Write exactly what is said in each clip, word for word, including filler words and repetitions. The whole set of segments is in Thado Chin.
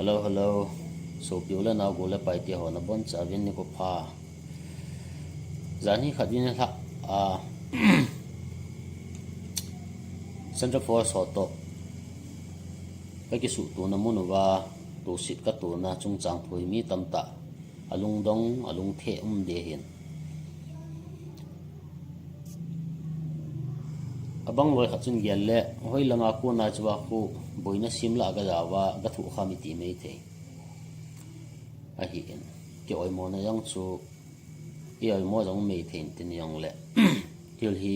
Hello, hello. Sopi u le nao, gol le pai te ho, nabonchauvin nikho pha. Janhi khat in lha a Central Force ho toh kakisuhtona mun uva, tusit katona chungchang thu hi mi tamtah alungdong, alungthim um ding ahin. Abang loi khat chun gel le, hoilanga kona chu a khu boina sem lah a gajao a, gathuh kha mi ti mei thei. Ahin, kioimona jong chu, ioimo jong mei thei tin jong le. Thil hi,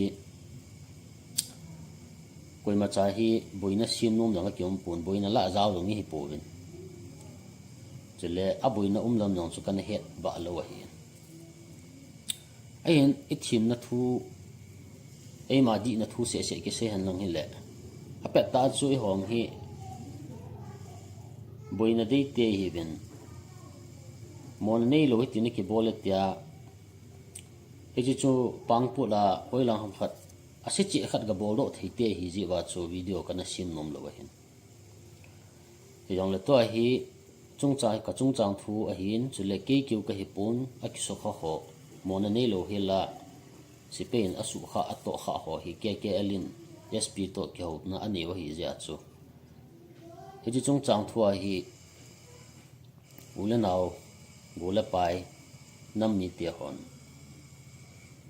koimacha hi boina sem nom jong akium pon, boina lah a jao jong ihi pouvin. Chule, aboina um lam jong chu kana het bah lou ahin. Ahin, ithemna thu, eima dihna thu sehseh kisei hen lang hile. Apettah chu eihon hi, boina deite ihiuvin. Mona neilou hiti na kibol e tia. Hiche chu pangput a, hoilang ham khat, ase cheh khat gabol doh thei te ihi jeh uva chu video kana sem nom lou ahin. Hijongle tua hi, chungchang, kachungchang thu ahin, chule kei keu kahi pon, akisukha ho, mona neilou hila, sepai in asukha, atohkha ho hi, K K L in S P toh kihouna anei u ahi jeh a chu. Hiche chungchang thu a hi, u le nao, gol le pai, nam mite hon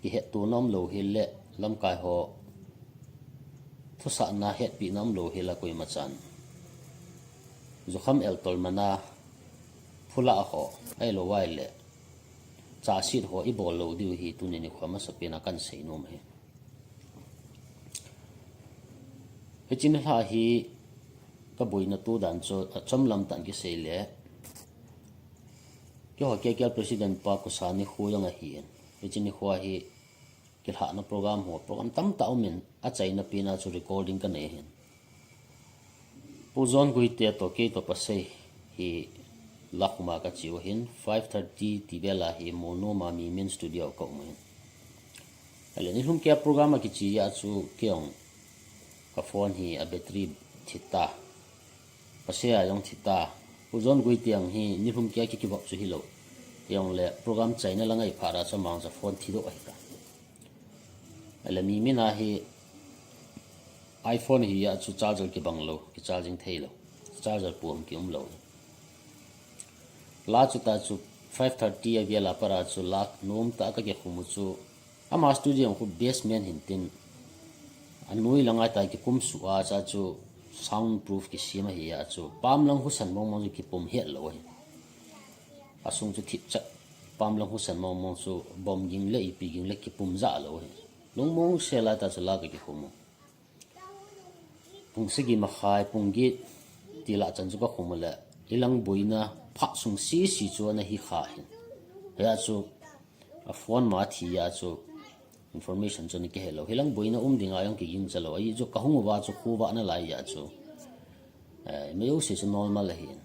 kihetona umlou hile, lamkai ho, thusahna hetpehna umlou hila koimachan. Jukham eltol mana, phulah ho, ahilou vaile, chasit ho ibol lou diu hi tuni nikho masapen a kahin sei nom ahi. Hiche nilhah hi kaboina to dan chu achom lam tah in kisei le. Keiho K K L President pa Kusani khu jong ahin. Hiche nikho hi kilhahna program ho, program tamtah umin, achaina pen a chu recording kanei ahin. Pu John Guite toh kei toh pasei hi lakhuma kache u ahin, five thirty ti vel a hi Molnom a Mimin studio a kaum ahin. Ahile nilhum kei a program akiche a chu kei jong ka phone hi a battery thi ta. Pasei a jong thi ta. Pu John Guite jong hi nilhum kei a kikivop chu hilou. Hijongle program chaina lang ahi phat a chu amang chu phone thi doh ahi ta. Ahile Mimin a hi iPhone hi a chu charger kibang lou, kicharging thei lou. Charger pum kium lou. La chu ta chu five thirty a vel a pat a chu la nom tah a kakikhum u chu. Ama studio khu basement hin tin. Anoi lang a ta kikum suh a cha chu soundproof kisem ahi a chu. Pam lang husa mong mong chu kipum het lou ahi. Asung chu thip chat. Pam lang husa mong mong chu bom ging le ipi ging le kipum jah lou ahi. Lungmong sel a ta chu la kakikhum u. Pung sagi makhai, pung get ti lah chan chu kakhum u le. Hilang boina phat sung sese chu ana hi kha ahin. Hia chu a phone ma thi a chu information chu ana kihe lou. Hilang boina um ding a jong kiging cha lou. Ahi chu kahung uva chu khovah nalai a chu. Eh, mi jouse chu normal ahin.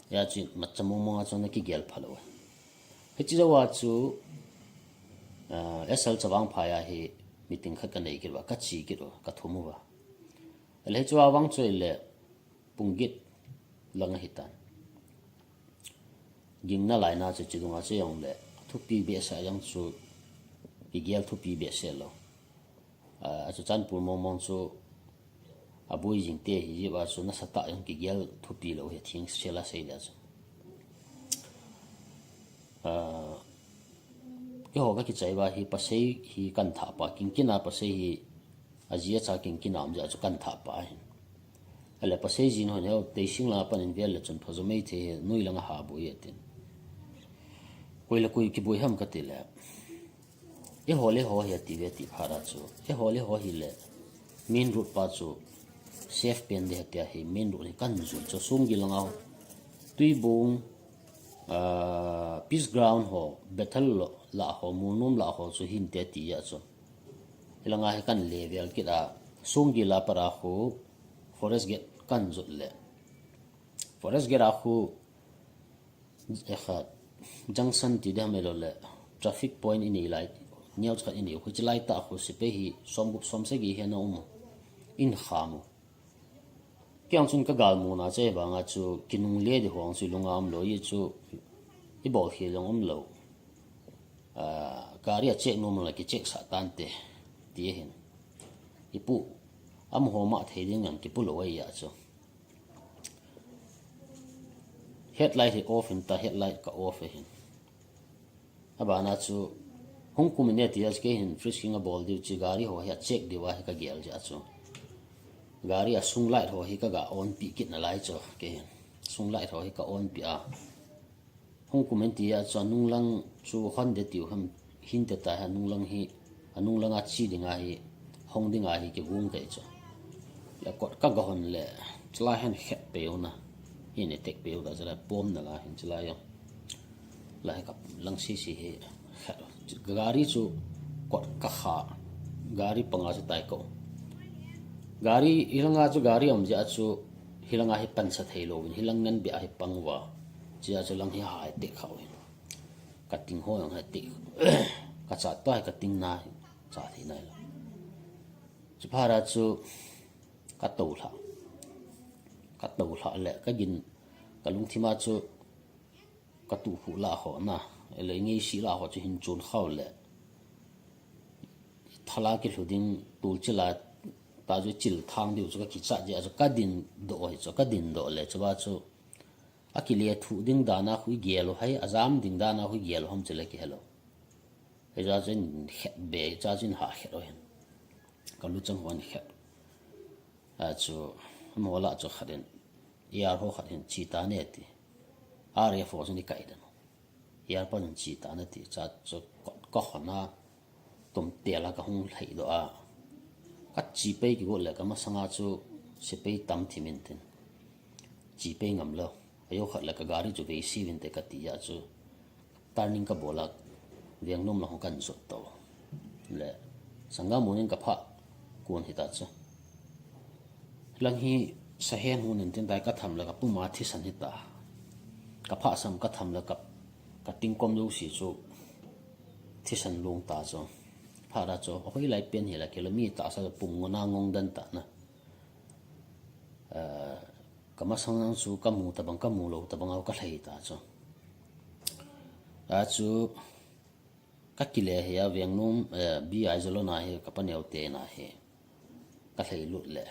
Hia chu imacha mong mong a chu ana kigel pha lou. Hiche jou a chu, ah, S L Chavangphai a hi meeting khat kanei kit uva, kache kit uva, kathum uva. Ahile hiche a vang chu ahile pung get lang ahi tan. Ging nalai na chu hiche dung a chu jong le, thupi behseh jong chu, kigel thupi behseh lou. Ah, achu chan pul mong mong chu, aboi jing te ahi jeh uva chu nasatah jong kigel thupi lou ahi, theng sel a sei le chu. Ah, keiho kakichai uva hi pasei hi kahin thah pah, Kingkin a pasei hi, aji acha Kingkin a um jeh a chu kahin thah pah ahin. Ahile pasei jin hon, "Heo, Teising lang a pat in vel le chun pha jo mei thei hi, noi lang a ha boi e," atin. Koi le koi kiboi ham kati le. Eiho le eiho hi ati ve ti phat a chu. Eiho le eiho hile main road pa chu safe pen ding ahi tia hi main road hi kahin jui chu Songgil langa Tuibong, ah, Peace Ground ho, Bethel lah ho, Molnom lah ho chu hinte tia chu. Hilanga hi kahin le vel kit a Songgil a pat a khu Forest Gate kahin jot le. Forest Gate a khu Ekha, junction ti ding ham ahilou le, traffic point inei lai, neo khat inei u, hiche lai tah khu sepai hi, som gup som sagi hi ana um u, ahin kham u. Kei ang chun ka galmuna che banga chu kinungle di hong chu lunga um lo i chu i bol hi long um lo. Ah, gari a check nom la ki check sa tante ti hin. I pu am ho ma thei ding ang ki pu lo ai ya chu. Headlight hi off in ta, headlight ka off hin. Abana chu hung kum in e ti a chu kei hin frisking a bol diu chi gari ho hi a check diu a hi ka gel ja chu. Gari a sung light ho hi ka ga on pi kit na lai chu kei hin. Sung light ho hi ka on pi a. Hung kum in ti a chu a nung lang chu hon de tiu ham hin te ta ha nung lang hi a nung lang a chi ding a hi hong ding a hi ki gung kai chu. Ya kot ka ga hon le chla hen khet pe u na. Hi ne tek pe u da chla pom na la hin chla yo. Lai ka lang si si hi. Gari chu kot ka kha. Gari panga chu tai ko. Gari hilanga chu gari om ja chu hilanga hi pan sa thei lo. Hilang ngan bia hi pang wa. Chia chu lang hi hai te khau hin. Ka ting ho yang hai te. Ka cha to hai ka ting na hi. Cha thei nai lo. Chu phara chu ka to hla. Ka to hla le ka gin ka lungthima chu ka tu hu la ho na, ele ngei si la ho chu hin chun khau le. Thala ki hlu ding tul chila ta chu chil thang diu chu ka kicha je a chu ka din do hi chu ka din do le chu ba chu a ki le thu ding dana khu i gel hai a jam ding dana khu i gel hom chile ki helo. He ja chen khet be cha chen ha khet o hin. Ka lu chang hon khet. A chu mo la chu khat in. Yar ho khat hin chi ta ne ti. Are fo chu ni kai dan. Yar pa nun chi ta na ti cha chu ka khona tum te la ka hung lhai do a. Ka chi pei ki go le ka masanga chu si pei tam thi min tin. Chi pei ngam lo. Ayo khat le ka gari chu vei si vin te ka ti ya chu. Turning ka bol a, veng nom la hong kan zot to. Le, sangam munin ka pha kun hi ta chu. Lang hi sahen hun in tin dai ka tham le ka puma thisan hi ta. Ka pha sam ka tham le ka, ka tingkom lo si chu thisan lung ta chu. Pha da chu, a hoi lai pen hi la kilometer sa pum ngona ngong dan ta na. Eh, ka masang nang chu ka mu ta bang, ka mu lo ta bang au ka lhai ta chu. A chu, ka kile hi a veng num, eh, B I Zalona hi ka paneo te na hi. Ka lhai lut le.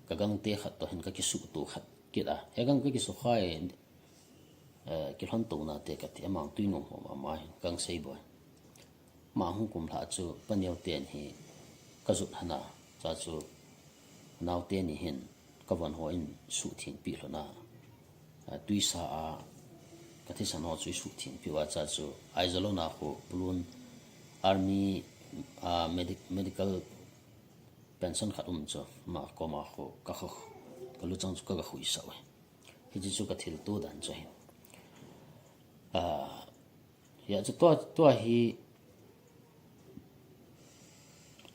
Ka gang te khat to hin ka kisu tu khat kit a. He gang ka kisu khai, eh, ki lhon to na te ka ti amang tui num ho ma ma hin gang sei boi. Ma hung kum hla chu paneo ten hi ka zut hana. Cha chu nau te ni hin ka von ho in su thing pi hlona. A, tuisa a, ka thisan ho chu i suh thing piu a cha chu, Aizalona khu, Pulun, Army, a, medic-, medical pension khat um chu, ma koma khu, ka khu, ka luchang chu ka, ka khui sa u. Hichi chu ka thil tu dan chu hi. A, ya chu tua, tua hi,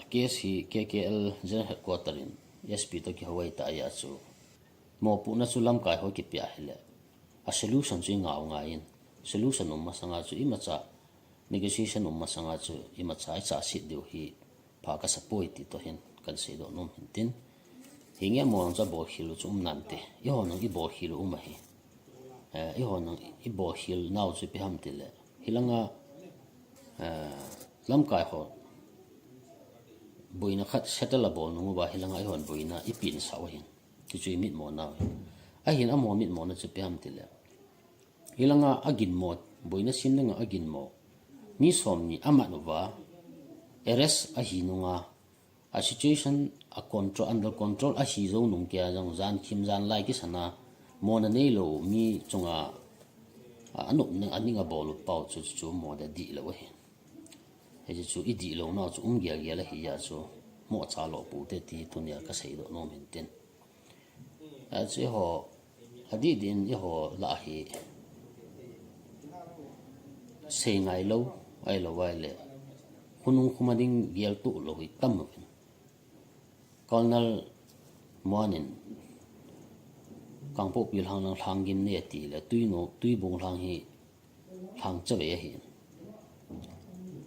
case hi K K L General Headquarter in S P to kihou ai ta ya chu. Mopohna chu lamkai ho kipia hile. A solution chu i ngau ngai in. Solution um masanga chu imacha, negotiation um masanga chu imacha i cha sit diu hi pha ka support ti to hin kan sei do nom hin tin. Hi nge mo ang cha bol khil u chu um nan te. I ho nang i bol khil u um ahi. Eh, i ho nang i bol khil nau chu pi ham ti le. Hilanga, eh, lamkai ho. Boina khat settle a bol nung uva hilanga i hon boina i pin sa u hin. Ti chu i mit mo nau hin. Ahin a mo mit mo na chu pi ham ti le. Hilanga a gin mo, boina sin nanga a gin mo. Mi som ni a mat uva, arrest a hi nunga, a situation a control, under control a hi zo nung kia zong zan khim zan lai kisana, mo na nei lo mi chunga, a, a nup nang a ning a bol u pau chu, chu, chu mo da di lo ahi. He chu, chu i di lo nau chu um gial gial ahi ya chu, mo cha lo pu te ti tunia ka sei do nom hin tin. A chu i ho, a di din i ho la hi. Sei ngai lo, ai lo ai le. Khunung khuma ding gial tu lo hi tam lo hin. Colonel Muanin, Kangpokpi hlang lang hlang gim ne ti le, tui no, tui bung hlang hi hlang chave ahi.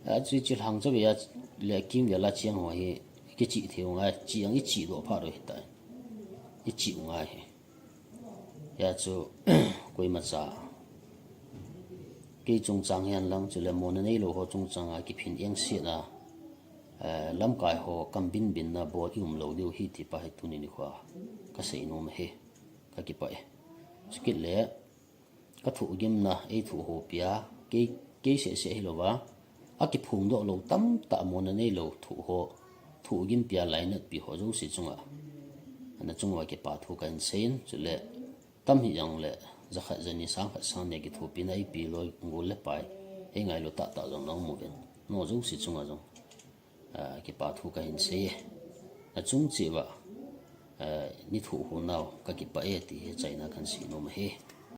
A chu chi hlang chave a le kim ve la chiang ho hi, kichi thei u ngai, chi ang i chi do pha do hi ta. I chi u ngai hi. Hia chu koimacha kei chungchang hihen lang chule mona neilou ho chungchanga kiphin engset a, eh, lamkai ho kam binbin na bol i umlou diu hi ti pa hi tuni nikhoa kasei nom ahi. Kakipah e. Chukit le kathohgimna eithoh hopia, kei, kei sehseh hilouva, akiphongdoh lou tamtah mona neilou thoh ho, thohgimpia lainatpi ho jouse chunga, nachunguva kipa thu kahin seiyin, chule tam hijongle jakhat jani sangkhat sangni a kithopina eipeh loi gol le pai, eingailu tahtah jong naum uvin, nangho jouse chunga jong, ah, kipa thu kahin seiye. Nachung cheh uva, ah, neithoh ho nau kakipah e ti hi achaina kahin sei nom ahi.